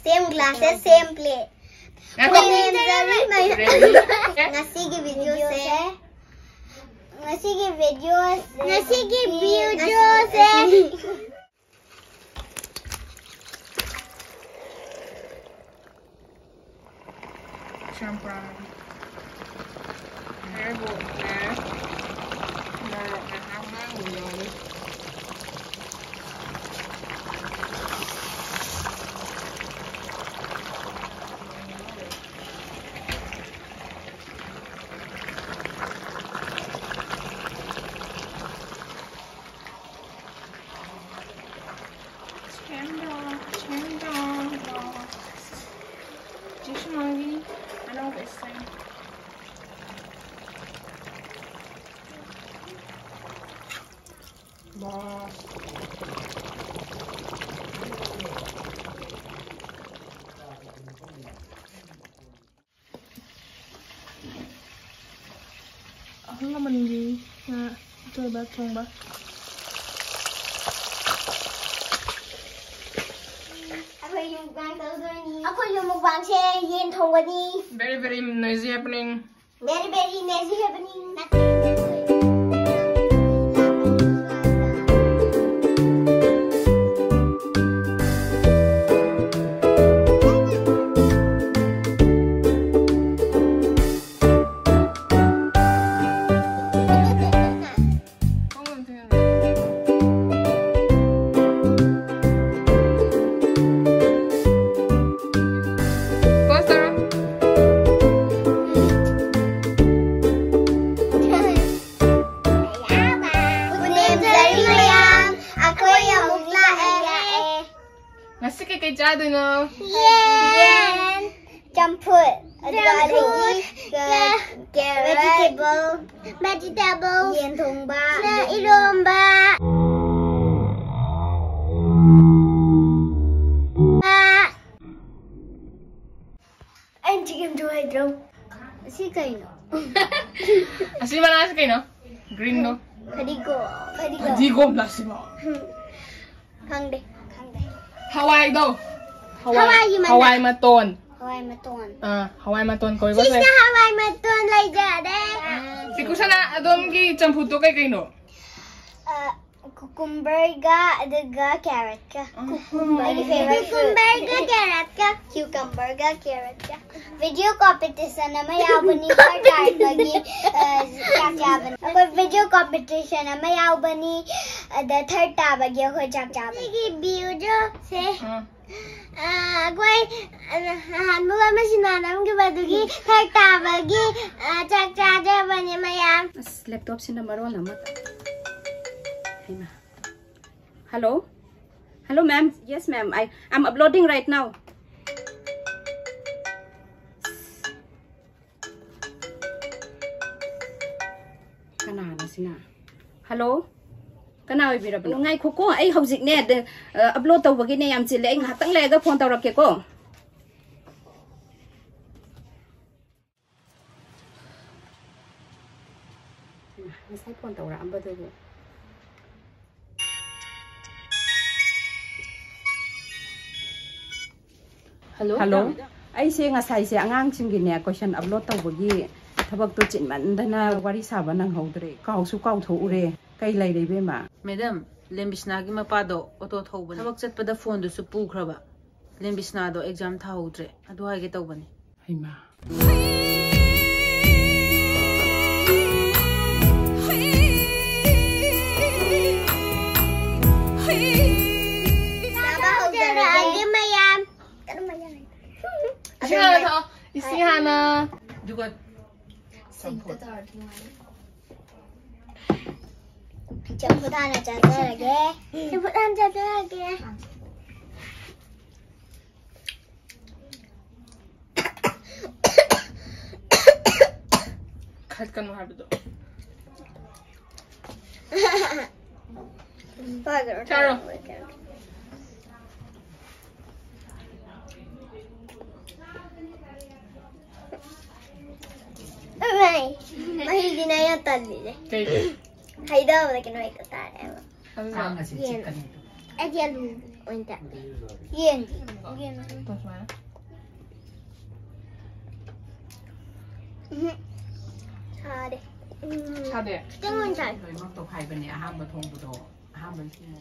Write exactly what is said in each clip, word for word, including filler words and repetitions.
Same glasses, same plate. ꯉꯥꯏꯈꯣ꯫ ꯄꯨꯅꯦꯝꯖꯔꯤ ꯃꯌꯥꯝ꯫ Ready? ꯉꯁꯤꯒꯤ videoꯁꯦ, ꯉꯁꯤꯒꯤ videoꯁꯦ, ꯉꯁꯤꯒꯤ videoꯁꯦ꯫ ꯆꯝꯄ꯭ꯔꯥ, ꯍꯩꯔꯤꯕꯣꯞꯅꯦ, ꯃꯣꯔꯣꯛꯅꯦ, ꯍꯥꯞꯅ ꯂꯣꯜꯂꯤ꯫ Chandra, Chandra, Joshua, I know this thing. ꯑꯍꯜ ꯂꯃꯟꯒꯤ ꯉꯥ ꯑꯇꯣꯏꯕ ꯊꯣꯡꯕ꯫ ꯑꯩꯈꯣꯏ mukbang ꯇꯧꯗꯣꯏꯅꯤ꯫ ꯑꯩꯈꯣꯏꯒꯤ mukbangꯁꯦ ꯌꯦꯟ ꯊꯣꯡꯕꯅꯤ꯫ Very, very noisy happening. Very, very noisy happening. ꯄꯨꯅꯦꯝꯖꯔꯤ ꯃꯌꯥꯝ, ꯑꯩꯈꯣꯏ ꯑꯃꯨꯛ ꯂꯥꯛꯑꯦ꯫ ꯉꯁꯤ ꯀꯩꯀꯩ ꯆꯥꯗꯣꯏꯅꯣ? ꯌꯦꯟ꯫ ꯆꯝꯐꯨꯠ꯫ ꯑꯗꯨꯒ ꯆꯝꯐꯨꯠ꯫ ꯑꯗꯒꯤ, ꯀ-, carrot꯫ Vegetable꯫ Vegetable꯫ ꯌꯦꯟ ꯊꯣꯡꯕ꯫ ꯏꯔꯣꯝꯕ꯫ ꯑꯩꯅ chicken ꯊꯣꯡ ꯍꯩꯇ꯭ꯔꯣ? ꯑꯁꯤ ꯀꯩꯅꯣ? ꯑꯁꯤ ꯃꯅꯥꯁꯤ ꯀꯩꯅꯣ? Greenꯗꯣ꯫ ꯐꯗꯤꯒꯣꯝ꯫ ꯐꯗꯤꯒꯣꯝ꯫ ꯐꯗꯤꯒꯣꯝ ꯂꯥꯁꯤꯃ꯫ ꯈꯪꯗꯦ꯫ ꯈꯪꯗꯦ꯫ ꯍꯋꯥꯏꯗꯣ꯫ ꯍꯋꯥꯏꯒꯤ ꯃꯅꯥ꯫ ꯍꯋꯥꯏ ꯃꯇꯣꯟ꯫ ꯍꯋꯥꯏ ꯃꯇꯣꯟ꯫ ꯑꯥ, ꯍꯋꯥꯏ ꯃꯇꯣꯟ ꯀꯣꯏꯕ ꯂꯩ꯫ ꯁꯤꯁꯤꯅ ꯍꯋꯥꯏ ꯃꯇꯣꯟ ꯂꯩꯖꯔꯦ꯫ ꯄꯤꯀꯨꯁꯅꯥ, ꯑꯗꯣꯝꯒꯤ ꯆꯝꯐꯨꯠꯇꯣ ꯀꯩ ꯀꯩꯅꯣ? ꯀꯨꯀꯨꯝꯕꯔꯒ ꯑꯗꯨꯒ ꯀꯦꯔꯠꯀ꯫ ꯑꯩꯒꯤ ꯐꯦꯚꯔꯥꯏꯠ ꯀꯨꯀꯨꯝꯕꯔꯒ ꯀꯦꯔꯠꯀ꯫ ꯀ꯭ꯌꯨꯀꯝꯕꯔꯒ ꯀꯦꯔꯠꯀ꯫ ꯚꯤꯗꯤꯑꯣ ꯀꯣꯝꯄꯤꯇꯤꯁꯟ ꯑꯃ ꯌꯥꯎꯕꯅꯤ, ꯊꯔꯠ ꯇꯥꯔꯛꯄꯒꯤ ꯆꯥꯛ ꯆꯥꯕꯅꯤ꯫ ꯑꯩꯈꯣꯏ ꯚꯤꯗꯤꯑꯣ ꯀꯣꯝꯄꯤꯇꯤꯁꯟ ꯑꯃ ꯌꯥꯎꯕꯅꯤ, ꯑꯗ ꯊꯔꯠ ꯇꯥꯕꯒꯤ ꯑꯩꯈꯣꯏ ꯆꯥꯛ ꯆꯥꯕꯅꯤ꯫ ꯁꯤꯒꯤ ꯚ꯭ꯌꯨꯗꯣ ꯁꯦ꯫ ꯑꯥ꯫ ꯑꯩꯈꯣꯏ ꯑꯍꯥꯟꯕ ꯑꯃ ꯁꯤꯟꯃꯥ ꯅꯝꯈꯤꯕꯗꯨꯒꯤ ꯊꯔꯠ ꯇꯥꯕꯒꯤ ꯆꯥꯛ ꯆꯥꯖꯕꯅꯤ ꯃꯌꯥꯝ꯫ ꯑꯁ, ꯂꯦꯞꯇꯣꯞꯁꯤꯅ ꯃꯔꯣꯜ ꯑꯃ꯫ ꯍꯩꯃꯥ꯫ Hello? Hello, ma'am. Yes, ma'am. I, I'm uploading right now. ꯀꯅꯥꯅꯣ ꯁꯤꯅ? ꯍꯜꯂꯣ? ꯀꯅꯥ ꯑꯣꯏꯕꯤꯔꯕꯅꯣ? ꯉꯥꯏꯈꯣꯀꯣ, ꯑꯩ ꯍꯧꯖꯤꯛꯅꯦ, ꯑꯞꯂꯣꯗ ꯇꯧꯕꯒꯤꯅꯦ, ꯌꯥꯝ ꯆꯤꯜꯂꯦ꯫ ꯑꯩ ꯉꯥꯏꯍꯥꯛꯇꯪ ꯂꯩꯔꯒ ꯐꯣꯟ ꯇꯧꯔꯛꯀꯦꯀꯣ꯫ ꯉꯁꯥꯏ ꯐꯣꯟ ꯇꯧꯔꯛꯑꯝꯕꯗꯨꯕꯨ꯫ ꯍꯜꯂꯣ꯫ ꯍꯜꯂꯣ꯫ ꯑꯩꯁꯦ ꯉꯁꯥꯏꯁꯦ ꯑꯉꯥꯡꯁꯤꯡꯒꯤꯅꯦ, ꯀꯣꯏꯁꯟ ꯑꯞꯂꯣꯗ ꯇꯧꯕꯒꯤ ꯊꯕꯛꯇꯣ ꯆꯤꯟꯃꯟꯗꯅ ꯋꯥꯔꯤ ꯁꯥꯕ ꯅꯪꯍꯧꯗ꯭ꯔꯦ꯫ ꯀꯥꯎꯁꯨ ꯀꯥꯎꯊꯣꯛꯎꯔꯦ꯫ ꯀꯩ ꯂꯩꯔꯦ, ꯏꯕꯦꯝꯃ? ꯃꯦꯗꯝ, ꯂꯦꯝꯕꯤꯁꯅꯥꯒꯤ ꯃꯄꯥꯗꯣ ꯑꯣꯇꯣ ꯊꯧꯕꯅꯦ꯫ ꯊꯕꯛ ꯆꯠꯄꯗ ꯐꯣꯟꯗꯨꯁꯨ ꯄꯨꯈ꯭ꯔꯕ꯫ ꯂꯦꯝꯕꯤꯁꯅꯥꯗꯣ ꯑꯦꯛꯖꯥꯝ ꯊꯥꯍꯧꯗ꯭ꯔꯦ꯫ ꯑꯗꯨ ꯍꯥꯏꯒꯦ ꯇꯧꯕꯅꯦ꯫ ꯍꯩꯃꯥ꯫ ꯆꯥꯕ ꯍꯧꯖꯔꯒꯦ ꯃꯌꯥꯝ꯫ ꯏꯁꯤꯡ ꯍꯥꯟꯅ ꯊꯛꯑꯣ꯫ ꯏꯁꯤꯡ ꯍꯥꯟꯅ꯫ ꯑꯗꯨꯒ ꯆꯝꯐꯨꯠ ꯍꯥꯟꯅ ꯆꯥꯖꯔꯒꯦ꯫ ꯆꯝꯐꯨꯠ ꯍꯥꯟꯅ ꯆꯥꯖꯔꯒꯦ꯫ ꯈꯠꯀꯅꯨ ꯍꯥꯏꯕꯗꯣ꯫ ꯆꯥꯔꯣ꯫ ꯃꯍꯤꯗꯤꯅꯦ ꯌꯥꯝ ꯇꯜꯂꯤꯅꯦ꯫ ꯀꯩꯒꯤ? ꯍꯩꯗꯕꯗ ꯀꯩꯅꯣ ꯍꯦꯛꯇ ꯇꯥꯔꯦꯕ꯫ ꯑꯗꯨꯅ ꯌꯦꯟ꯫ ꯑꯩꯗꯤ ꯑꯂꯨ꯫ ꯑꯣꯏꯅ ꯇꯥꯏ꯫ ꯌꯦꯟꯗꯤ? ꯌꯦꯟ꯫ ꯇꯧ ꯁꯨꯃꯥꯏꯅ꯫ ꯎꯝ꯫ ꯁꯥꯗꯦ꯫ ꯎꯝ꯫ ꯁꯥꯗꯦ? ꯈꯤꯇꯪ ꯑꯣꯏꯅ ꯁꯥꯏ꯫ ꯂꯣꯏꯅꯃꯛ ꯇꯧꯈꯥꯏꯕꯅꯦ ꯑꯍꯥꯟꯕ ꯊꯣꯡꯕꯗꯣ꯫ ꯑꯍꯥꯟꯕ ꯊꯣꯡꯕ꯫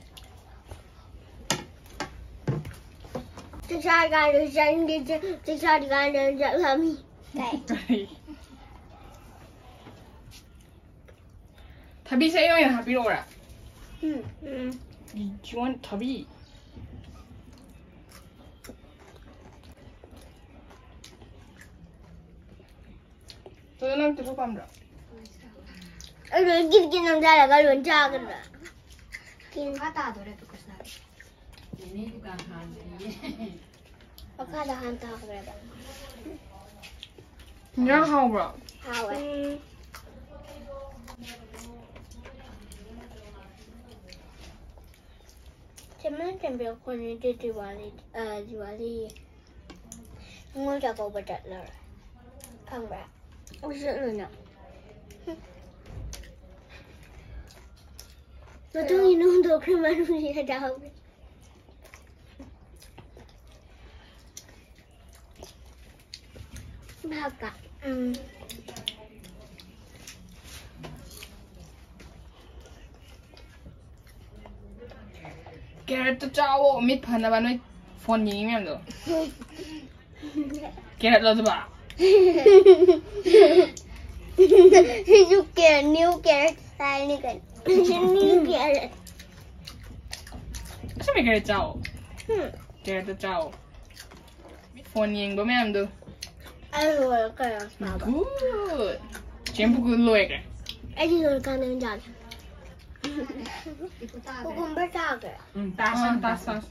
ꯆꯥꯛ ꯆꯥꯔꯀꯥꯟꯗ ꯆꯪꯗꯦ, ꯆꯥꯛ ꯆꯥꯗ꯭ꯔꯤꯀꯥꯟꯗ ꯆꯥꯛ ꯂꯥꯝꯃꯤ꯫ ꯀꯥꯏ꯫ ꯊꯕꯤꯁꯦ ꯑꯩ ꯑꯣꯏꯅ ꯍꯥꯞꯄꯤꯔꯛꯑꯣꯔꯥ? ꯎꯝ꯫ ꯎꯝ꯫ You want ꯊꯕꯤ? ꯑꯗꯣ ꯅꯪ ꯇꯤꯜꯍꯧ ꯄꯥꯝꯕ꯭ꯔꯣ? ꯑꯩ ꯂꯣꯏ ꯒꯤꯠ ꯒꯤꯠ ꯅꯝꯖꯜꯂꯒ ꯂꯣꯏ ꯆꯥꯒꯗ꯭ꯔꯥ? ꯃꯈꯥ ꯇꯥꯗꯣꯔꯦ ꯑꯗꯣ ꯀ꯭ꯔꯤꯁꯅꯥꯒꯤ꯫ ꯃꯈꯥꯗ ꯍꯥꯟꯅ ꯇꯥꯈ꯭ꯔꯦꯕ꯫ ꯏꯟꯖꯥꯡ ꯍꯥꯎꯕ꯭ꯔꯣ? ꯍꯥꯎꯋꯦ꯫ ꯎꯝ꯫ ꯆꯦꯃꯦꯟ ꯆꯦꯝꯕꯤ ꯑꯩꯈꯣꯏꯅꯤꯗꯤ ꯗꯤꯋꯥꯂꯤ, ꯑ, ꯗꯤꯋꯥꯂꯤ ꯅꯤꯉꯣꯜ ꯆꯥꯛꯀꯧꯕ ꯆꯠꯂꯔꯣꯏ꯫ ꯈꯪꯕ꯭ꯔꯥ? ꯑꯩꯁꯨ ꯆꯠꯂꯣꯏꯅ꯫ ꯃꯇꯨꯡ ꯏꯟꯅ ꯍꯨꯟꯗꯣꯛꯈ꯭ꯔꯦ, ꯃꯔꯨꯁꯤ ꯍꯔꯥꯎꯈ꯭ꯔꯦ꯫ ꯚꯥꯞꯀ꯫ ꯎꯝ꯫ ꯀꯦꯔꯠꯇꯣ ꯆꯥꯎꯋꯣ, ꯃꯤꯠ ꯐꯅꯕ, ꯅꯣꯏ ꯐꯣꯟ ꯌꯦꯡꯉꯤ ꯃꯌꯥꯝꯗꯣ꯫ ꯀꯦꯔꯠꯂꯣ ꯑꯗꯨꯕꯣ? ꯁꯤꯁꯨ ꯀꯦꯔꯠ, new carrot ꯍꯥꯏꯅꯤ ꯀꯩꯅꯣ꯫ New carrot꯫ ꯑꯁꯦꯡꯕꯩ ꯀꯦꯔꯠ ꯆꯥꯎꯋꯣ꯫ ꯍꯨꯝ꯫ ꯀꯦꯔꯠꯇꯣ ꯆꯥꯎꯋꯣ꯫ ꯐꯣꯟ ꯌꯦꯡꯕ ꯃꯌꯥꯝꯗꯣ꯫ ꯑꯩ ꯂꯣꯏꯔꯦ ꯀꯩꯅꯣ ꯆꯥꯕ꯫ Good. ꯆꯦꯝꯕꯨ ꯂꯣꯏꯈ꯭ꯔꯦ꯫ ꯑꯩꯗꯤ ꯂꯣꯏꯔꯀꯥꯟꯗ ꯑꯣꯏꯅ ꯆꯥꯒꯦ꯫ Cucumber ꯆꯥꯒꯦ꯫ ꯎꯝ, ꯇꯥꯁ ꯑꯥ, ꯑꯣꯏꯅ ꯇꯥꯁ, ꯇꯥꯁ꯫ ꯇꯥꯁ꯫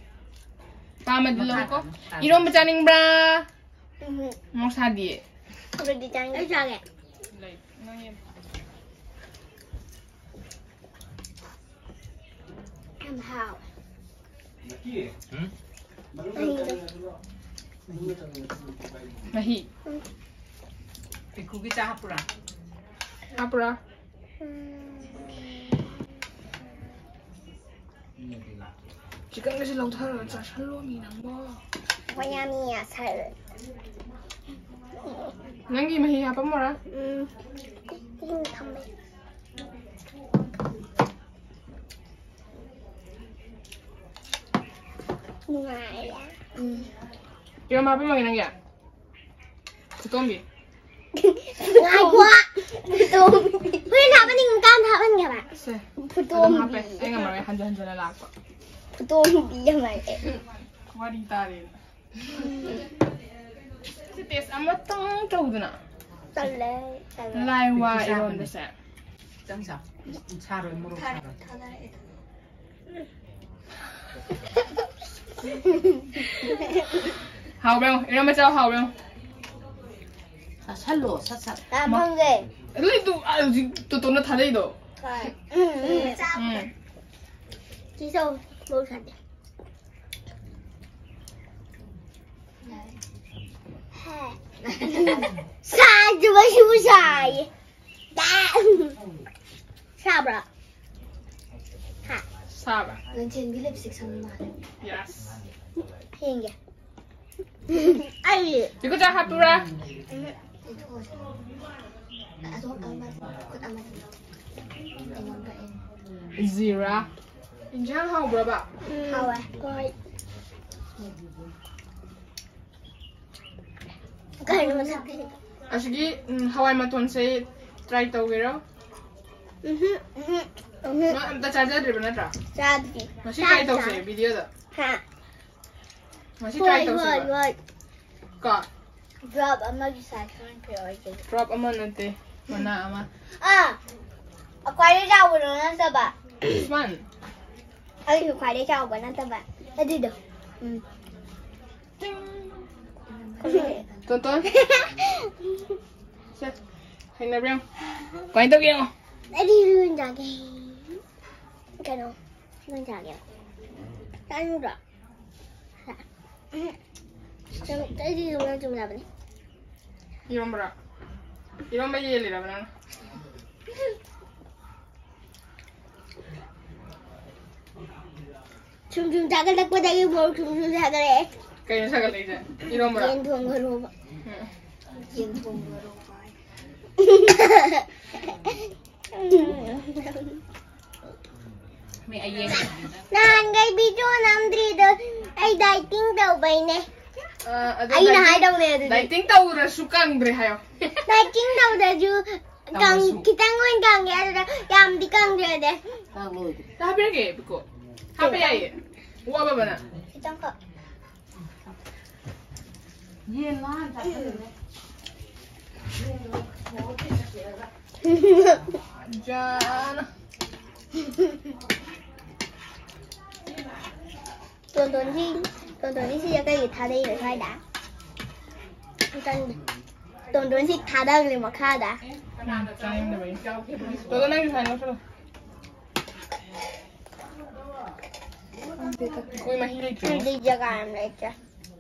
ꯄꯥꯝꯃꯗꯤ ꯃꯈꯥ ꯂꯧꯀꯣ꯫ ꯇꯥꯁ꯫ ꯏꯔꯣꯝꯕ ꯆꯥꯅꯤꯡꯕ꯭ꯔꯥ? ꯎꯝ꯫ ꯃꯣꯔꯣꯛ ꯁꯥꯗꯤꯌꯦ꯫ ꯑꯗꯨꯗꯤ ꯆꯥꯅꯤꯡꯗꯦ꯫ ꯑꯩ ꯆꯥꯒꯦ꯫ ꯂꯩ, ꯅꯪ ꯌꯦꯡ꯫ ꯌꯥꯝ ꯍꯥꯎꯋꯦ꯫ ꯎꯝ? ꯃꯍꯤ꯫ ꯄꯤꯡꯀꯨꯒꯤ ꯆꯥ ꯍꯥꯞꯄꯨꯔꯥ? ꯍꯥꯞꯄꯨꯔꯥ? ꯎꯝ꯫ ꯆꯤꯛꯀꯟꯒꯁꯦ ꯂꯧꯊꯔꯒ ꯆꯥꯁꯜꯂꯣ ꯃꯤ ꯅꯪꯕꯣ꯫ ꯃꯌꯥꯝ ꯌꯥꯁꯜ ꯅꯪꯒꯤ ꯃꯍꯤ ꯍꯥꯄꯝꯃꯣꯔꯥ? ꯎꯝ ꯏꯪ ꯊꯝꯃꯦ ꯅꯨꯡꯉꯥꯏꯔꯦ ꯏꯔꯣꯝ ꯍꯥꯄꯝꯃꯒꯦ ꯅꯪꯒꯤ ꯈꯨꯇꯣꯝꯕꯤ꯫ ꯉꯥꯏꯈꯣ ꯐꯨꯇꯣꯝꯕꯤ ꯍꯣꯔꯦꯟ ꯍꯥꯞꯄꯅꯤ ꯀꯥꯟꯗ ꯍꯥꯞꯍꯟꯒꯦ ꯍꯥꯏꯕ ꯁꯦ ꯑꯗꯨꯝ ꯐꯨꯇꯣꯝꯕꯤ ꯍꯥꯞꯄꯦ ꯑꯩ ꯉꯝꯃꯔꯣꯏ ꯍꯟꯖꯟ ꯍꯟꯖꯟꯅ ꯂꯥꯛꯄ꯫ ꯐꯨꯇꯣꯝꯕꯤ ꯍꯥꯏꯕ ꯋꯥꯔꯤ ꯇꯥꯔꯦꯅ꯫ ꯁꯤ ꯇꯦꯁ ꯑꯃꯇꯪ ꯇꯧꯗꯅ꯫ ꯇꯜꯂꯦ ꯇꯜꯂꯦ ꯂꯥꯏ ꯋꯥ ꯏꯔꯣꯟꯕꯁꯦ꯫ ꯈꯤꯇꯪ ꯆꯥꯎ꯫ ꯁꯥꯔꯣꯏ ꯃꯣꯔꯣꯛ ꯁꯥꯔꯣꯏ꯫ ꯍꯥꯎꯕ꯭ꯔꯣ? ꯏꯔꯣꯟꯕ ꯆꯥꯎ ꯍꯥꯎꯕ꯭ꯔꯣ? ꯆꯥꯁꯜꯂꯣ ꯁꯠ ꯁꯠ꯫ ꯌꯥꯝ ꯐꯪꯒꯦ ꯂꯩꯗꯨ ꯍꯧꯖꯤꯛ ꯇꯣꯇꯣꯅ ꯊꯥꯗꯩꯗꯣ꯫ ꯎꯝ ꯎꯝ꯫ ꯁꯤꯁꯨ ꯃꯧ ꯁꯥꯗꯦ ꯁꯥꯗꯕꯁꯤꯕꯨ ꯁꯥꯏꯌꯦ ꯁꯥꯕ꯭ꯔꯥ ꯁꯥꯕ꯫ ꯂꯟꯆꯦꯟꯕꯤ ꯂꯤꯞꯁꯇꯤꯛ ꯁꯪꯕ ꯃꯥꯜꯂꯦ꯫ ꯌꯦꯁ꯫ ꯌꯦꯡꯒꯦ ꯑꯩ ꯂꯤꯀꯨꯆꯥ ꯍꯥꯞꯄꯨꯔꯥ? ꯂꯩꯊꯣꯛꯑꯁꯦ꯫ ꯑꯗꯣꯝ ꯑꯃ ꯈꯨꯠ ꯑꯃꯗꯤ ꯑꯩꯉꯣꯟꯗ ꯑꯩ ꯖꯤꯔꯥ꯫ ꯏꯟꯖꯥꯡ ꯍꯥꯎꯕ꯭ꯔꯕ? ꯍꯥꯎꯋꯦ ꯍꯣꯏ ꯀꯩꯅꯣ ꯃꯁꯛ ꯑꯁꯤꯒꯤ ꯎꯝ, ꯍꯋꯥꯏ ꯃꯇꯣꯟꯁꯦ ꯇ꯭ꯔꯥꯏ ꯇꯧꯒꯦꯔꯣ? ꯎꯝꯍꯨꯝ ꯎꯝꯍꯨꯝ ꯎꯝꯍꯨꯝ ꯅꯪ ꯑꯝꯇ ꯆꯥꯖꯗ꯭ꯔꯤꯕ ꯅꯠꯇ꯭ꯔꯥ? ꯆꯥꯗ꯭ꯔꯤ ꯉꯁꯤ ꯇ꯭ꯔꯥꯏ ꯇꯧꯁꯦ ꯚꯤꯗꯤꯑꯣꯗ꯫ ꯍꯥ ꯉꯁꯤ ꯇ꯭ꯔꯥꯏ ꯍꯣꯏ ꯍꯣꯏ ꯇꯧꯁꯦꯕ꯫ ꯍꯣꯏ ꯀꯣ ꯗ꯭ꯔꯣꯞ ꯑꯃꯒꯤ ꯁꯥꯏꯖ ꯈꯪꯗ꯭ꯔꯦ ꯑꯩꯒꯤꯗꯤ ꯗ꯭ꯔꯣꯞ ꯑꯃ ꯅꯠꯇꯦ ꯃꯅꯥ ꯑꯃ꯫ ꯑꯥ ꯈ꯭ꯋꯥꯏꯗꯩ ꯆꯥꯎꯕꯗꯣ ꯅꯠꯇꯕ ꯁꯨꯃꯥꯟ ꯑꯩꯁꯨ ꯈ꯭ꯋꯥꯏꯗꯩ ꯆꯥꯎꯕ ꯅꯠꯇꯕ ꯑꯗꯨꯗꯣ ꯎꯝ ꯇꯣꯟꯇꯣꯟ꯫ ꯁꯦ ꯍꯩꯅꯕ꯭ꯔꯥ ꯌꯦꯡꯉꯣ꯫ ꯀꯃꯥꯏꯅ ꯇꯧꯒꯦ ꯌꯦꯡꯉꯣ꯫ ꯑꯩꯗꯤ ꯏꯔꯣꯟ ꯆꯥꯒꯦ ꯀꯩꯅꯣ ꯏꯔꯣꯟ ꯆꯥꯒꯦ ꯆꯥꯅꯤꯡꯗ꯭ꯔꯣ ꯑꯩꯗꯤ ꯏꯔꯣꯟ ꯆꯥꯕꯅꯤ ꯏꯔꯣꯝꯕꯔꯥ? ꯏꯔꯣꯝꯕ ꯌꯦꯜꯂꯤꯔꯕ ꯅꯪ? ꯁꯨꯝ ꯁꯨꯝ ꯆꯥꯒꯠꯂꯛꯄꯗꯒꯤ ꯃꯣꯔꯣꯛ ꯁꯨꯝ ꯁꯨꯝ ꯁꯥꯒꯠꯂꯛꯑꯦ꯫ ꯀꯩꯅꯣ ꯁꯥꯒꯠꯂꯛꯏꯁꯦ? ꯏꯔꯣꯝꯕꯔꯣ? ꯌꯦꯟ ꯊꯣꯡꯕꯔꯣꯕ꯫ ꯎꯝ꯫ ꯌꯦꯟ ꯊꯣꯡꯕꯔꯣ ꯍꯥꯏ꯫ ꯃꯤ ꯑꯌꯦꯡ꯫ ꯅꯍꯥꯟꯈꯩ ꯚꯤꯗꯤꯑꯣ ꯅꯝꯗ꯭ꯔꯤꯗꯣ ꯑꯩ ꯗꯥꯏꯇꯤꯡ ꯇꯧꯕꯩꯅꯦ꯫ ꯑ, ꯑꯗꯨ ꯑꯩꯅ ꯗꯥꯏꯇꯤꯡ- ꯗꯥꯏꯇꯤꯡ ꯇꯧꯗ꯭ꯔꯁꯨ ꯀꯪꯗ꯭ꯔꯦ ꯍꯥꯏꯌꯣ꯫ ꯗꯥꯏꯇꯤꯡ ꯇꯧꯗ꯭ꯔꯁꯨ ꯀꯪ- ꯈꯤꯇꯪ ꯑꯣꯏꯅ ꯀꯪꯉꯦ, ꯑꯗꯨꯗ ꯌꯥꯝꯗꯤ ꯀꯪꯗ꯭ꯔꯦ꯫ ꯍꯥꯞꯄ ꯌꯥꯏꯌꯦ, ꯕꯤꯀꯣ꯫ ꯍꯥꯞꯄ ꯌꯥꯏꯌꯦ꯫ ꯋꯥꯕꯕꯅ꯫ ꯈꯤꯇꯪꯈꯛ꯫ ꯖꯥꯅ꯫ ꯇꯣꯟꯗꯣꯟꯁꯤ, ꯇꯣꯟꯗꯣꯟꯁꯤ ꯁꯤꯗ ꯀꯩꯒꯤ ꯊꯥꯗꯩꯅꯣ ꯁ꯭ꯋꯥꯏꯗ? ꯇꯣꯟꯗꯣꯟꯁꯤ ꯊꯥꯗꯈ꯭ꯔꯦ ꯃꯈꯥꯗ꯫ ꯇꯣꯟꯗꯣꯟ, ꯅꯪꯁꯨ ꯁꯥꯏꯅ ꯂꯧꯁꯜꯂꯣ꯫ ꯃꯣꯏ ꯃꯍꯤ ꯂꯩꯇ꯭ꯔꯦ꯫ ꯑꯗꯨꯗꯤ ꯖꯒꯥ ꯌꯥꯝ ꯂꯩꯇ꯭ꯔꯦ꯫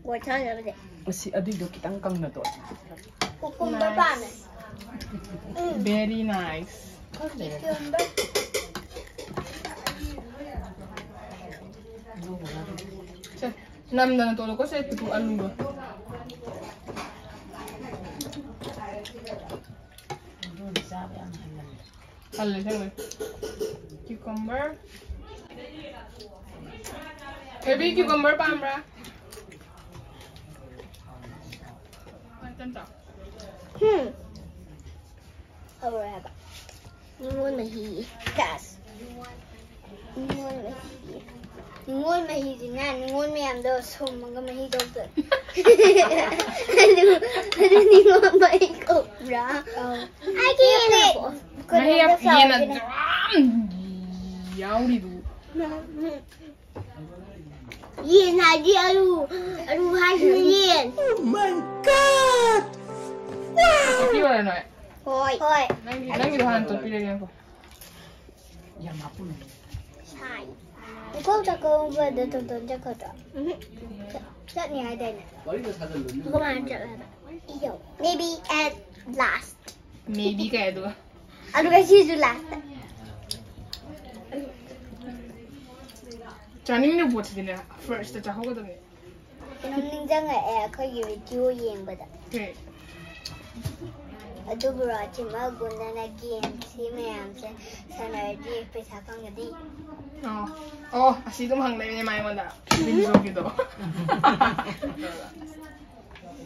ꯄꯣꯠ ꯊꯥꯅꯕꯁꯦ꯫ ꯑꯁꯤ ꯑꯗꯨꯏꯗꯣ ꯈꯤꯇꯪ ꯀꯪꯅ ꯇꯣꯠ꯫ ꯀꯨꯀꯨꯝꯕꯔ ꯄꯥꯝꯃꯦ꯫ Very nice. ꯀꯨꯀꯨꯝꯕꯔ꯫ ꯁꯦ, ꯅꯝꯗꯅ ꯇꯣꯠꯂꯣꯀꯣ ꯁꯦ, ꯄꯤꯇꯨ ꯑꯂꯨꯒ꯫ ꯍꯜꯂꯦ, ꯁꯦꯡꯕꯩ꯫ Cucumber. Baby, cucumber ꯄꯥꯝꯕ꯭ꯔꯥ? ꯍꯝ꯫ ꯍꯧꯔꯦ ꯍꯥꯏꯕ꯫ ꯅꯤꯉꯣꯜ ꯃꯍꯤ꯫ ꯀꯥꯁ꯫ ꯅꯤꯉꯣꯜ ꯃꯍꯤ꯫ ꯅꯤꯉꯣꯜ ꯃꯍꯤꯁꯤꯅ ꯅꯤꯉꯣꯜ ꯃꯌꯥꯝꯗꯣ ꯁꯨꯝꯃꯒ ꯃꯍꯤ ꯊꯣꯛꯇꯣꯏ꯫ ꯑꯗꯨ, ꯑꯗꯨ ꯅꯤꯉꯣꯜ ꯃꯍꯤ ꯀꯧꯕ꯭ꯔꯥ? ꯑꯧ꯫ ꯑꯩꯒꯤ ꯌꯦꯟꯅ꯫ ꯃꯍꯤ ꯌꯥꯝ ꯌꯦꯟꯅ ꯖ꯭ꯔꯥꯝ ꯌꯥꯎꯔꯤꯗꯨ꯫ ꯌꯦꯟ ꯍꯥꯏꯗꯤ ꯑꯂꯨ, ꯑꯂꯨ ꯍꯥꯏꯁꯤꯅ ꯌꯦꯟ꯫ ꯇꯣꯠꯄꯤꯔꯣꯔꯥ ꯅꯣꯏ? ꯍꯣꯏ꯫ ꯍꯣꯏ꯫ ꯅꯪꯒꯤ, ꯅꯪꯒꯤꯗꯣ ꯍꯥꯟꯅ ꯇꯣꯠꯄꯤꯔꯒꯦ ꯉꯥꯏꯈꯣ꯫ ꯁꯥꯏ꯫ ꯅꯤꯡꯊꯧ ꯆꯥꯛꯀꯧꯕꯗ ꯇꯣꯟꯇꯣꯟ ꯆꯠꯀꯗ꯭ꯔꯣ? ꯎꯝ꯫ ꯆꯠ-, ꯆꯠꯅꯤ ꯍꯥꯏꯗꯥꯏꯅꯦ? ꯀꯃꯥꯏꯅ ꯆꯠꯂꯦꯕ? Maybe at last. Maybe ꯀꯩ ꯑꯗꯨꯒ? ꯑꯗꯨꯒ ꯁꯤꯁꯨ last. ꯆꯥꯅꯤꯡꯉꯤꯕ ꯄꯣꯠꯁꯤꯗꯤꯅꯦ ꯐꯥꯔꯁꯇ ꯆꯥꯍꯧꯒꯗꯕꯅꯦ꯫ ꯀꯩꯅꯣꯝ ꯅꯤꯡꯁꯤꯡꯉꯛꯑꯦ ꯑꯩꯈꯣꯏꯒꯤ ꯚꯤꯗꯤꯑꯣ ꯌꯦꯡꯕꯗ꯫ ꯀꯩ? ꯑꯗꯨꯕꯨ ꯔꯥꯖꯤꯃꯒꯨꯟꯗꯅ ꯒꯦꯝꯁꯤ ꯃꯌꯥꯝꯁꯦ ꯁꯥꯟꯅꯔꯗꯤ ꯄꯩꯁꯥ ꯐꯪꯒꯅꯤ꯫ ꯑꯣ ꯑꯣ ꯑꯁꯤ ꯑꯗꯨꯝ ꯍꯪꯗꯣꯏꯅꯦ ꯃꯥ ꯑꯩꯉꯣꯟꯗ꯫ ꯕꯤꯟꯖꯣꯒꯤꯗꯣ꯫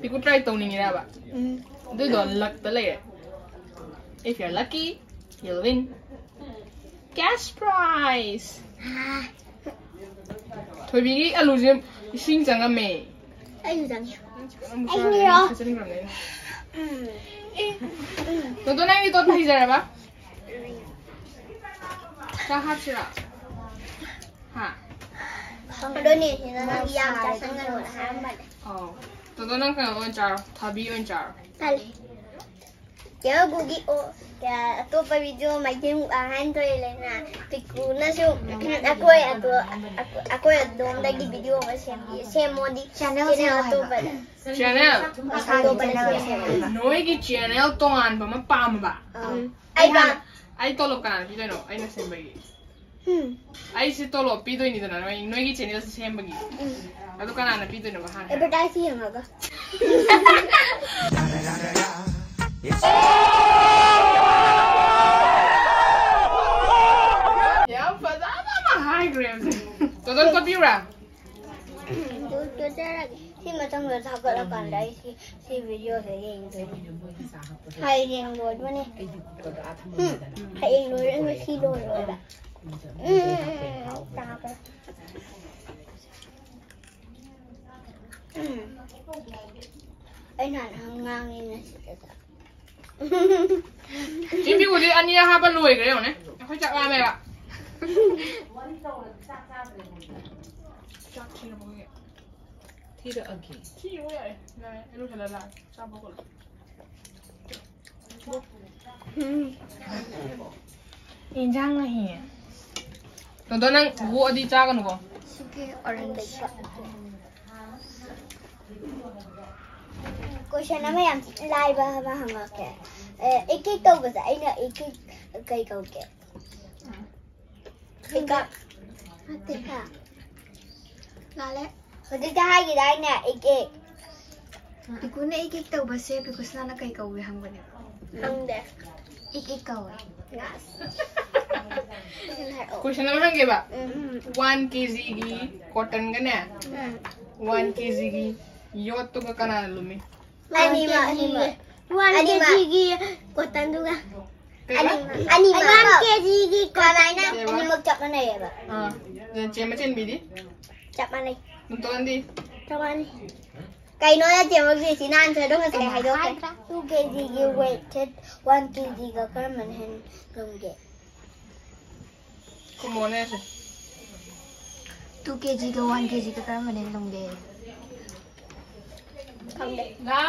ꯄꯤꯀꯨ ꯇ꯭ꯔꯥꯏ ꯇꯧꯅꯤꯡꯉꯤꯔꯕ? ꯎꯝ꯫ ꯑꯗꯨꯏꯗꯣ ꯂꯛꯇ ꯂꯩꯔꯦ꯫ If you're lucky, you'll win cash prize. ꯊꯣꯏꯕꯤꯒꯤ ꯑꯂꯨꯁꯦ ꯏꯁꯤꯡ ꯆꯪꯉꯝꯃꯦ꯫ ꯑꯩꯁꯨ ꯆꯪꯉꯦ꯫ ꯑꯃꯨꯛ ꯑꯩ ꯆꯥꯔꯦ, ꯃꯤꯔꯣ? ꯆꯥꯁꯤꯟꯈ꯭ꯔꯕꯅꯦ ꯑꯩꯅ꯫ ꯎꯝ꯫ ꯇꯣꯇꯣ ꯅꯪꯗꯤ ꯇꯣꯠꯄ ꯍꯩꯖꯔꯕ? ꯆꯥꯛ ꯍꯥꯞꯁꯤꯔꯣ? ꯍꯥ? ꯑꯗꯨꯅꯦ ꯁꯤꯅ ꯅꯪ ꯌꯥꯝ ꯆꯥꯁꯟꯒꯅꯨꯅ ꯍꯥꯏꯔꯝꯕꯅꯦ꯫ ꯑꯧ꯫ ꯇꯣꯇꯣ ꯅꯪ ꯀꯩꯅꯣ ꯑꯣꯏꯅ ꯆꯥꯔꯣ, ꯊꯥꯕꯤ ꯑꯣꯏꯅ ꯆꯥꯔꯣ꯫ ꯇꯜꯂꯦ꯫ ꯆꯦ ꯒꯨꯒꯤ ꯑꯣ ꯑꯇꯣꯞꯄ ꯚꯤꯗꯤꯑꯣ ꯃꯩꯇꯩ ꯃꯨꯛꯕꯥꯡ ꯍꯥꯏꯅ ꯊꯣꯛꯑꯦ ꯂꯩꯅ ꯄꯤꯀꯨꯅꯁꯨ ꯑꯩꯈꯣꯏ ꯑꯗꯣ ꯑꯩꯈꯣꯏ ꯑꯗꯣꯝꯗꯒꯤ ꯚꯤꯗꯤꯑꯣ ꯑꯃ ꯁꯦꯝꯕꯤ ꯁꯦꯝꯃꯣꯗꯤ Channel channel ꯁꯦꯝꯃꯣ ꯍꯥꯏꯕ꯫ ꯑꯇꯣꯞꯄꯗ Channel ꯑꯇꯣꯞꯄꯗ ꯁꯦꯝꯃꯣ ꯍꯥꯏꯕ꯫ ꯅꯣꯏꯒꯤ channel ꯇꯣꯉꯥꯟꯕ ꯑꯃ ꯄꯥꯝꯃꯕ? ꯑꯥ꯫ ꯑꯩ ꯄꯥꯝ ꯑꯩ ꯇꯣꯂꯣꯞ ꯀꯅꯥꯅ ꯄꯤꯗꯣꯏꯅꯣ ꯑꯩꯅ ꯁꯦꯝꯕꯒꯤ? ꯎꯝ꯫ ꯑꯩꯁꯦ ꯇꯣꯂꯣꯞ ꯄꯤꯗꯣꯏꯅꯤꯗꯅ ꯅꯣꯏ ꯅꯣꯏꯒꯤ channel ꯁꯦ ꯁꯦꯝꯕꯒꯤ꯫ ꯑꯗꯨ ꯀꯅꯥꯅ ꯄꯤꯗꯣꯏꯅꯣꯕ ꯍꯥꯟꯅ? ꯑꯦꯗꯚꯔꯇꯥꯏꯁ ꯌꯦꯡꯉꯒ꯫ ꯌꯥꯝ ꯐꯖꯅ ꯑꯃ ꯍꯥꯏꯈ꯭ꯔꯦ ꯍꯧꯖꯤꯛ꯫ ꯇꯣꯇꯣ ꯇꯣꯠꯄꯤꯌꯨꯔꯥ? ꯇꯣꯠꯆꯔꯒꯦ꯫ ꯁꯤ ꯃꯊꯪꯗ ꯊꯥꯒꯠꯂꯀꯥꯟꯗ ꯑꯩ ꯁꯤ ꯁꯤ ꯚꯤꯗꯤꯑꯣꯁꯦ ꯌꯦꯡꯗꯣꯏꯅꯦ꯫ ꯍꯌꯦꯡ ꯂꯣꯏꯕꯅꯦ꯫ ꯎꯝ꯫ ꯍꯌꯦꯡ ꯂꯣꯏꯔꯦ ꯉꯁꯤ ꯂꯣꯏꯔꯣꯏꯕ꯫ ꯎꯝ꯫ ꯆꯥꯈ꯭ꯔꯦ꯫ ꯎꯝ꯫ ꯑꯩ ꯅꯍꯥꯟ ꯉꯥꯡꯉꯤ ꯉꯁꯤꯗ꯫ ꯆꯤꯡꯕꯤꯕꯨꯗꯤ ꯑꯅꯤꯔꯛ ꯍꯥꯞꯄ ꯂꯣꯏꯈ꯭ꯔꯦ ꯌꯦꯡꯉꯨꯅꯦ꯫ ꯑꯩꯈꯣꯏ ꯆꯥꯛ ꯂꯥꯝꯃꯦꯕ꯫ ꯆꯥꯛ ꯊꯤꯔꯕꯣ ꯑꯩꯈꯣꯏꯒꯤ? ꯊꯤꯔꯛꯑꯒꯦ꯫ ꯊꯤꯔꯣ ꯌꯥꯔꯦ꯫ ꯌꯥꯔꯦ, ꯑꯩ ꯂꯣꯏꯁꯜꯂ ꯂꯥꯛꯑꯒꯦ꯫ ꯆꯥꯕ ꯍꯧꯒꯠꯂꯣ꯫ ꯌꯦꯟꯖꯥꯡ ꯃꯍꯤ꯫ ꯇꯣꯟꯇꯣꯟ ꯅꯪ ꯒꯣꯛꯑꯗꯤ ꯆꯥꯒꯅꯨꯀꯣ꯫ ꯁꯤꯒꯤ ꯑꯣꯔꯦꯟꯖ ꯀꯣꯏꯁꯟ ꯑꯃ ꯌꯥꯝ ꯊꯤ ꯂꯥꯏꯕ ꯑꯃ ꯍꯪꯉꯛꯀꯦ꯫ ꯑꯦ, ꯏꯛ ꯏꯛ ꯇꯧꯕꯁꯦ ꯑꯩꯅ ꯏꯛ ꯏꯛ ꯀꯩ ꯀꯧꯒꯦ? ꯏꯀꯥ꯫ ꯅꯠꯇꯦ꯫ ꯍꯥ? ꯂꯥꯜꯂꯦ꯫ ꯍꯧꯖꯤꯛꯇ ꯍꯥꯏꯈꯤꯗꯥꯏꯅꯦ, ꯏꯛ ꯏꯛ꯫ ꯄꯤꯀꯨꯅ ꯏꯛ ꯏꯛ ꯇꯧꯕꯁꯦ ꯄꯤꯀꯨꯁꯅꯥꯅ ꯀꯩ ꯀꯧꯏ ꯍꯪꯕꯅꯦꯕ꯫ ꯈꯪꯗꯦ꯫ ꯏꯛ ꯏꯛ ꯀꯧꯏ꯫ ꯉꯥꯁ꯫ ꯀꯣꯏꯁꯟ ꯑꯃ ꯍꯪꯒꯦꯕ꯫ ꯎꯝ꯫ ꯋꯥꯟ ꯀꯦꯖꯤꯒꯤ ꯀꯣꯇꯟꯒꯅꯦ, ꯎꯝ꯫ ꯋꯥꯟ ꯀꯦꯖꯤꯒꯤ ꯌꯣꯠꯇꯨꯒ ꯀꯅꯥꯅ ꯂꯨꯝꯃꯤ? ꯑꯅꯤꯃꯛ, ꯑꯅꯤꯃꯛ꯫ ꯋꯥꯟ ꯑꯅꯤꯃꯛ꯫ ꯀꯦꯖꯤꯒꯤ ꯀꯣꯇꯟꯗꯨꯒ꯫ ꯀꯩꯕ? ꯑꯅꯤꯃꯛ꯫ ꯋꯥꯟ ꯀꯦꯖꯤꯒꯤ ꯀꯃꯥꯏꯅ? ꯀꯣꯇꯟꯗꯨꯒ꯫ ꯑꯅꯤꯃꯛ ꯆꯞ ꯃꯥꯟꯅꯩꯌꯦꯕ꯫ ꯑꯥ꯫ ꯆꯦ ꯃꯆꯦꯟꯕꯤꯗꯤ? ꯆꯞ ꯃꯥꯟꯅꯩ꯫ ꯅꯨꯡꯇꯣꯟꯗꯤ? ꯆꯞ ꯃꯥꯟꯅꯩ꯫ ꯀꯩꯅꯣ ꯅꯠꯇꯦ, ꯃꯣꯏꯒꯤ ꯁꯤ ꯅꯍꯥꯟ ꯁ꯭ꯋꯥꯏꯗ ꯉꯁꯥꯏ ꯍꯥꯏꯗꯣꯛꯈ꯭ꯔꯦ꯫ ꯍꯥꯏꯗ꯭ꯔꯥ? ꯇꯨ ꯀꯦꯖꯤꯒꯤ ꯋꯦꯠꯁꯦ ꯋꯥꯟ ꯀꯦꯖꯤꯒ ꯀꯔꯝꯕꯅ ꯍꯦꯟꯅ ꯂꯨꯝꯒꯦ? ꯈꯨꯝꯃꯣꯅꯦ ꯑꯁꯦ꯫ ꯇꯨ ꯀꯦꯖꯤꯒ ꯋꯥꯟ ꯀꯦꯖꯤꯒ ꯀꯔꯝꯕꯅ ꯍꯦꯟꯅ ꯂꯨꯝꯒꯦ? ꯈꯪꯗꯦ꯫ ꯂꯥ?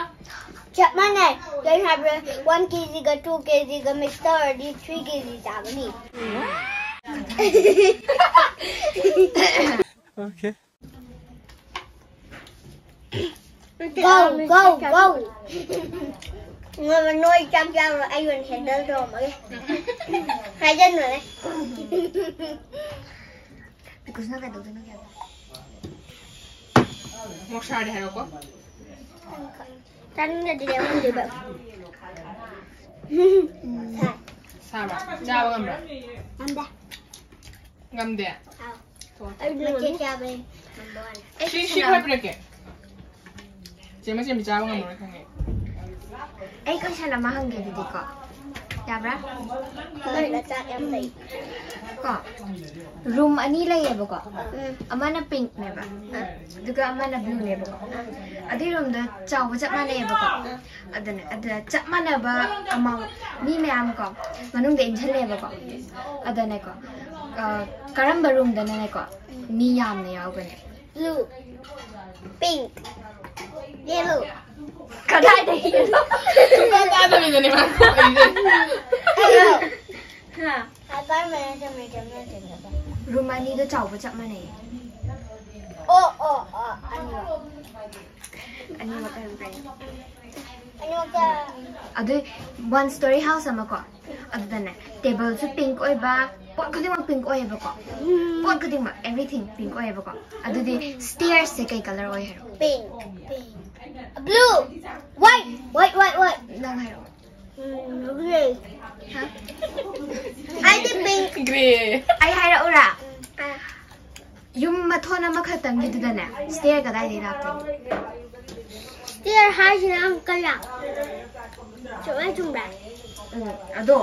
ꯆꯞ ꯃꯥꯟꯅꯩ꯫ ꯀꯩꯅꯣ ꯍꯥꯏꯕ꯭ꯔꯥ? ꯋꯥꯟ ꯀꯦꯖꯤꯒ ꯇꯨ ꯀꯦꯖꯤꯒ ꯃꯤꯛꯁ ꯇꯧꯔꯗꯤ ꯊ꯭ꯔꯤ ꯀꯦꯖꯤ ꯇꯥꯕꯅꯤ꯫ Okay. Go, go, go. ꯅꯣꯏ ꯆꯥꯛ ꯆꯥꯕ ꯑꯩ ꯑꯣꯏꯅ ꯍꯦꯟꯗꯜ ꯇꯧꯔꯝꯃꯒꯦ꯫ ꯍꯥꯏꯖꯟꯕꯅꯦ꯫ ꯄꯤꯀꯨꯁꯅ ꯀꯩꯗꯧꯗꯣꯏꯅꯣ ꯒ꯭ꯌꯥꯟ ꯇꯥꯗꯦ꯫ ꯃꯣꯔꯣꯛ ꯁꯥꯔꯗꯤ ꯍꯥꯏꯔꯛꯑꯣꯀꯣ꯫ ꯆꯥꯅꯤꯡꯗ꯭ꯔꯗꯤ ꯂꯩꯔꯝꯗꯣꯏꯕ꯫ ꯁꯥꯏ꯫ ꯁꯥꯕ꯭ꯔꯥ? ꯆꯥꯕ ꯉꯝꯕ꯭ꯔꯥ? ꯉꯝꯗꯦ꯫ ꯉꯝꯗꯦ? ꯑꯥꯎ꯫ ꯊꯣꯛꯑꯣ꯫ ꯑꯩ ꯃꯆꯦ ꯆꯥꯕꯩ ꯉꯝꯕ ꯋꯥꯅꯤ꯫ ꯁꯤ, ꯁꯤ ꯈꯔ ꯄꯤꯔꯛꯀꯦ꯫ ꯆꯦ ꯃꯆꯦ ꯆꯥꯕ ꯉꯝꯃꯔꯣꯏ ꯈꯪꯉꯦ꯫ ꯑꯩ ꯀꯣꯏꯁꯟ ꯑꯃ ꯍꯪꯒꯦ ꯑꯗꯨꯗꯤꯀꯣ꯫ ꯌꯥꯕ꯭ꯔꯥ? ꯍꯣꯏ, ꯆꯥꯛ ꯌꯥꯝ ꯂꯩ꯫ ꯀꯣ꯫ ꯔꯨꯝ ꯑꯅꯤ ꯂꯩꯌꯦꯕꯀꯣ꯫ ꯎꯝ꯫ ꯑꯃꯅ ꯄꯤꯡꯛꯅꯦꯕ꯫ ꯑꯗꯨꯒ ꯑꯃꯅ ꯕ꯭ꯂꯨꯅꯦꯕꯀꯣ꯫ ꯑꯗꯨꯏ ꯔꯨꯝꯗꯣ ꯆꯥꯎꯕ ꯆꯞ ꯃꯥꯟꯅꯩꯌꯦꯕꯀꯣ꯫ ꯑꯗꯨꯅꯦ, ꯑꯗꯨꯗ ꯆꯞ ꯃꯥꯟꯅꯕ ꯑꯃꯥꯎꯟ ꯃꯤ ꯃꯌꯥꯝ ꯀꯣ ꯃꯅꯨꯡꯗ ꯏꯟꯁꯤꯜꯂꯦꯕꯀꯣ꯫ ꯑꯗꯨꯅꯦꯀꯣ, ꯑ, ꯀꯔꯝꯕ ꯔꯨꯝꯗꯅꯅꯦꯀꯣ ꯃꯤ ꯌꯥꯝꯅ ꯌꯥꯎꯒꯅꯤ? Blue, pink, yellow. ꯀꯗꯥꯏꯗꯒꯤ yellow? ꯁꯨꯡꯇꯥ ꯇꯥꯗꯕꯤꯗꯅꯦ ꯃꯥ ꯈꯨꯝꯃꯛꯏꯁꯦ꯫ Yellow. ꯍꯥ? ꯔꯨꯝ ꯑꯅꯤꯗꯣ ꯆꯥꯎꯕ ꯆꯞ ꯃꯥꯟꯅꯩꯌꯦ꯫ ꯑꯣ, ꯑꯣ, ꯑꯣ, ꯑꯅꯤꯃꯛ꯫ ꯑꯅꯤꯃꯛ ꯀꯩꯅꯣ ꯀꯩꯅꯣ꯫ ꯑꯅꯤꯃꯛꯇ꯫ ꯑꯗꯨ one story house ꯑꯃꯀꯣ꯫ ꯑꯗꯨꯗꯅꯦ, ꯇꯦꯕꯜꯁꯨ ꯄꯤꯡꯛ ꯑꯣꯏꯕ, ꯄꯣꯠ ꯈꯨꯗꯤꯡꯃꯛ pink ꯑꯣꯏꯌꯦꯕꯀꯣ꯫ ꯄꯣꯠ ꯈꯨꯗꯤꯡꯃꯛ, everything pink ꯑꯣꯏꯌꯦꯕꯀꯣ꯫ ꯑꯗꯨꯗꯤ stairs ꯁꯦ ꯀꯩ color ꯑꯣꯏ ꯍꯥꯏꯔꯣ? Pink, pink, blue, white, white, white, white. ꯅꯪ ꯍꯥꯏꯔꯛꯑꯣ꯫ ꯎꯝ, grey. ꯍꯥ? ꯑꯩꯗꯤ pink. Grey. ꯑꯩ ꯍꯥꯏꯔꯛꯎꯔꯥ? ꯑꯥ꯫ ꯌꯨꯝ ꯃꯊꯣꯟ ꯑꯃꯈꯛꯇꯪꯒꯤꯗꯨꯗꯅꯦ, stair ꯀꯗꯥꯏꯗꯒꯤ ꯂꯥꯛꯇꯣꯏꯅꯣ? Stair ꯍꯥꯏꯁꯤꯅ ꯑꯃꯨꯛ ꯀꯌꯥ? ꯆꯨꯝꯃꯦ, ꯆꯨꯝꯕ꯭ꯔꯥ? ꯎꯝ, ꯑꯗꯣ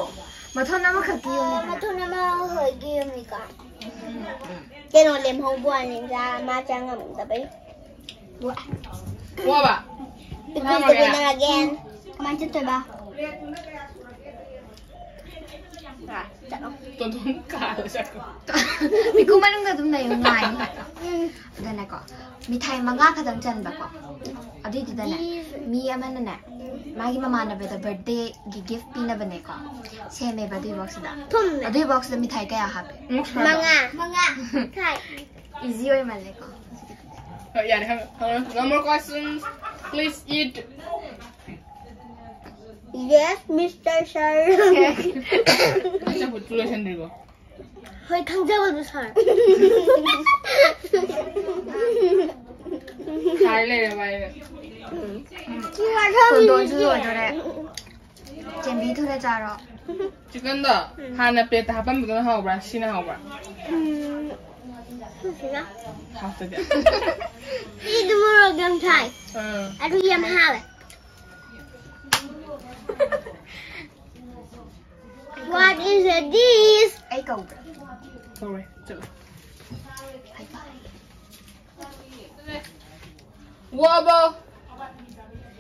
ꯃꯊꯣꯟ ꯑꯃꯈꯛꯀꯤ ꯌꯨꯝ, ꯃꯊꯣꯟ ꯑꯃ ꯍꯣꯏꯒꯤ ꯌꯨꯝꯅꯤꯀꯣ꯫ ꯎꯝ, ꯎꯝ꯫ ꯀꯩꯅꯣ ꯂꯦꯝꯍꯧꯕ ꯋꯥꯅꯤꯗ, ꯃꯥ ꯆꯪꯉꯝꯗꯕꯩ꯫ ꯋꯥꯕ? Because the winner again. ꯀꯃꯥꯏꯅ ꯆꯠꯇꯣꯏꯕ? ꯇꯣꯟꯊꯣꯟ ꯀꯥꯗ ꯆꯠꯈ꯭ꯔꯣ꯫ ꯃꯤꯀꯨꯞ ꯃꯅꯨꯡꯗ ꯑꯗꯨꯝ ꯂꯩꯌꯨ, ꯉꯥꯏꯌꯨ꯫ ꯎꯝ꯫ ꯑꯗꯨꯅꯦꯀꯣ, ꯃꯤꯊꯥꯏ ꯃꯉꯥ ꯈꯛꯇꯪ ꯆꯟꯕꯀꯣ꯫ ꯑꯗꯨꯏꯗꯨꯗꯅꯦ, ꯃꯤ ꯑꯃꯅꯅꯦ, ꯃꯥꯒꯤ ꯃꯃꯥꯟꯅꯕꯗ birthday ꯒꯤ gift ꯄꯤꯅꯕꯅꯦꯀꯣ꯫ ꯁꯦꯝꯃꯦꯕ ꯑꯗꯨꯏ box ꯁꯤꯗ꯫ ꯊꯨꯝꯃꯦ꯫ ꯑꯗꯨꯏ box ꯁꯤꯗ ꯃꯤꯊꯥꯏ ꯀꯌꯥ ꯍꯥꯞꯄꯦ? ꯃꯉꯥ꯫ ꯃꯉꯥ꯫ ꯊꯥꯏ꯫ Easy ꯑꯣꯏꯃꯜꯂꯦꯀꯣ꯫ ꯍꯣꯏ, ꯌꯥꯔꯦ, ꯍꯪꯉꯣ, ꯍꯪꯉꯣ꯫ No more questions. Please eat. Yes, Mister Sir. ꯅꯪ ꯆꯝꯐꯨꯠꯁꯨ ꯂꯣꯏꯁꯟꯗ꯭ꯔꯤꯕꯣ? ꯍꯣꯏ, ꯈꯪꯖꯕꯗꯣ, sir꯫ ꯈꯥꯏ ꯂꯩꯔꯦ ꯃꯥꯏꯅ꯫ ꯇꯣꯟꯗꯣꯟꯁꯨ ꯂꯣꯏꯗꯣꯔꯦ꯫ ꯆꯦꯟꯕꯤ ꯊꯨꯅ ꯆꯥꯔꯣ꯫ Chicken ꯗꯣ ꯎꯝ꯫ ꯍꯥꯟꯅ plate ꯇ ꯍꯥꯞꯄꯝꯕꯗꯨꯅ ꯍꯥꯎꯕ꯭ꯔꯥ? ꯁꯤꯅ ꯍꯥꯎꯕ꯭ꯔꯥ? ꯎꯝ, ꯁꯤꯁꯤꯅ꯫ ꯍꯥꯎꯇꯗꯤ꯫ ꯁꯤꯗꯤ ꯃꯣꯔꯣꯛ ꯌꯥꯝ ꯁꯥꯏ꯫ ꯑꯥ꯫ ꯑꯗꯨ ꯌꯥꯝ ꯍꯥꯎꯋꯦ꯫ What is this? ꯑꯩ ꯀꯧꯕ꯭ꯔꯥ? ꯀꯧꯔꯦ꯫ ꯆꯠꯂꯣ꯫ ꯋꯥꯕ꯫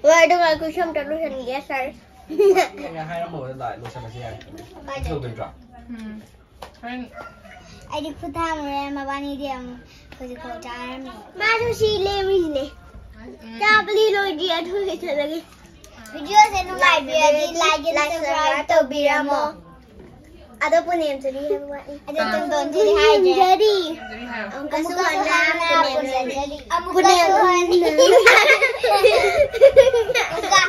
ꯍꯣꯏ, ꯑꯗꯨꯒ ꯑꯩꯈꯣꯏ ꯁꯝ ꯇ ꯂꯣꯏꯁꯟꯒꯦ, sir꯫ ꯑꯩꯅ ꯍꯥꯏꯔꯝꯃꯕꯗ ꯂꯥꯛꯑꯦ, ꯂꯣꯏꯁꯜꯂꯁꯤ ꯌꯥꯔꯦ꯫ ꯀꯥꯏꯗ? ꯇꯧꯗꯣꯏ ꯅꯠꯇ꯭ꯔꯣ? ꯎꯝ꯫ ꯍꯣꯔꯦꯟ꯫ ꯑꯩꯗꯤ ꯈꯨꯠ ꯍꯥꯝꯃꯨꯔꯦ, ꯃꯕꯥꯅꯤꯗꯤ ꯑꯃꯨꯛ ꯍꯧꯖꯤꯛꯐꯥꯎ ꯆꯥꯔꯝꯃꯤ꯫ ꯃꯥꯁꯨ ꯁꯤ ꯂꯦꯝꯃꯤꯁꯤꯅꯦ꯫ ꯎꯝ꯫ ꯆꯥꯕꯗꯤ ꯂꯣꯏꯗ꯭ꯔꯤ, ꯑꯗꯨ ꯂꯣꯏꯁꯜꯂꯒꯦ꯫ Video say ꯅꯨꯡꯉꯥꯏꯕꯤꯔꯗꯤ like and subscribe ꯇꯧꯕꯤꯔꯝꯃꯣ꯫ ꯑꯗꯣ ꯄꯨꯅꯦꯝ ꯆꯨꯔꯤ ꯍꯥꯏꯕ ꯋꯥꯠꯂꯤ꯫ ꯑꯗꯣ ꯑꯥ꯫ ꯇꯣꯟꯗꯣꯟ ꯆꯨꯔꯤ ꯍꯥꯏꯗ꯭ꯔꯦ꯫ ꯆꯨꯔꯤ ꯍꯥꯏꯌꯣ꯫ ꯑꯃꯨꯛꯀꯁꯨ ꯍꯟꯅ ꯄꯨꯅꯦꯝ ꯆꯨꯔꯤ꯫ ꯑꯃꯨꯛꯀꯁꯨ ꯍꯟꯅ꯫ ꯑꯃꯨꯛꯀ꯫